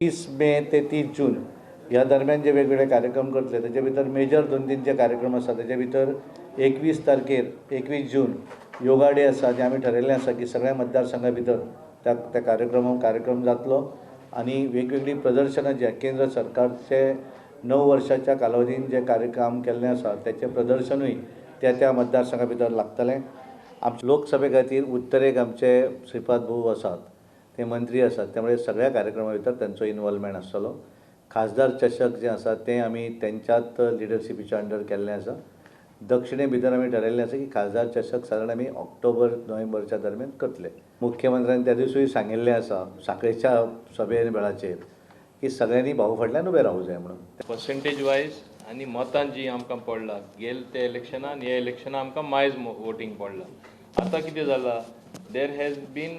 30 मे ते 30 जून ह्या दरम्यान जे वेगवेगळे कार्यक्रम करतले, तेजे भितर मेजर दोन तीन जे कार्यक्रम आसा, तेजे भितर 21 तारखेर, 21 जून योगा डे आसा, जें आमी ठरयल्लें आसा की सगळ्या मतदारसंघा भितर त्या त्या कार्यक्रम जातलो आनी वेगवेगळीं प्रदर्शनां जें केंद्र सरकारचे 9 वर्साच्या कालावधीन जें कार्यक्रम केल्लें आसा, तेचें प्रदर्शनूय त्या त्या मतदारसंघा भितर लागतलें. आमचे लोकसभे खातीर उत्तरेक आमचे श्रीपाद भाऊ आसात, ते मंत्री आसात, त्यामुळे सगळ्या कार्यक्रमा भितर तांचो इनवॉल्वमेंट आसतलो. खासदार चषक जें आसा, तें आमी तेंच्याच लिडरशिपीच्या अंडर केल्लें आसा. दक्षिणे भितर आमी ठरयल्लें आसा की खासदार चषक सादारण आमी ऑक्टोबर नोव्हेंबरच्या दरम्यान करतले. मुख्यमंत्र्यान त्या दिसूय सांगिल्लें आसा साखळेच्या सभे वेळाचेर की सगळ्यांनी भाऊ फाटल्यान उबें रावूं जाय म्हणून. पर्सेंटेज वायज आनी मतां जी आमकां पडला, गेल ते इलेक्शनान, ह्या इलेक्शनान आमकां मायज वोटींग पडला. आतां कितें जाला, there has been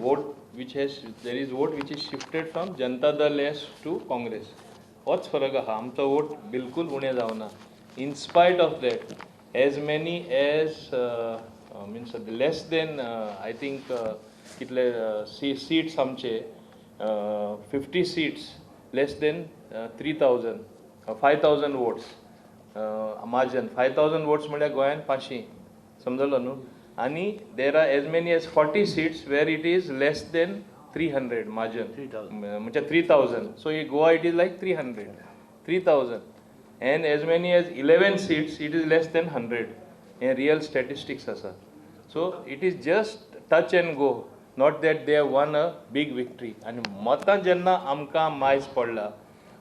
vote which has there is vote which is shifted from Janata Dal S to Congress. होच फरक आहा. आमचो वोट बिलकूल उणें जावना. In spite of that, as many as means less than, I think, कितले seats आमचे, 50 seats, less than 3,000, 5,000 votes margin. 5,000 votes म्हळ्यार गोंयान 500, समजलो न्हू? आनी there are as many as 40 seats where it is less than 300 margin, म्हणजे 3,000. So in Goa it is like 300, 3,000, and as many as 11 seats it is less than 100. Hey real statistics आसा. So it is just touch and go, not that they won a big victory. आनी मतां जेन्ना आमकां मायज पडला,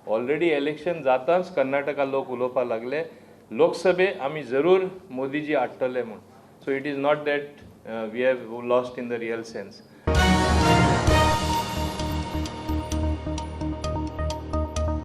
already election जाताच कर्नाटका लोक उलोवपाक लागले, लोकसभे आमी जरूर मोदीजी हाडटले म्हूण. So it is not that we have lost in the real sense.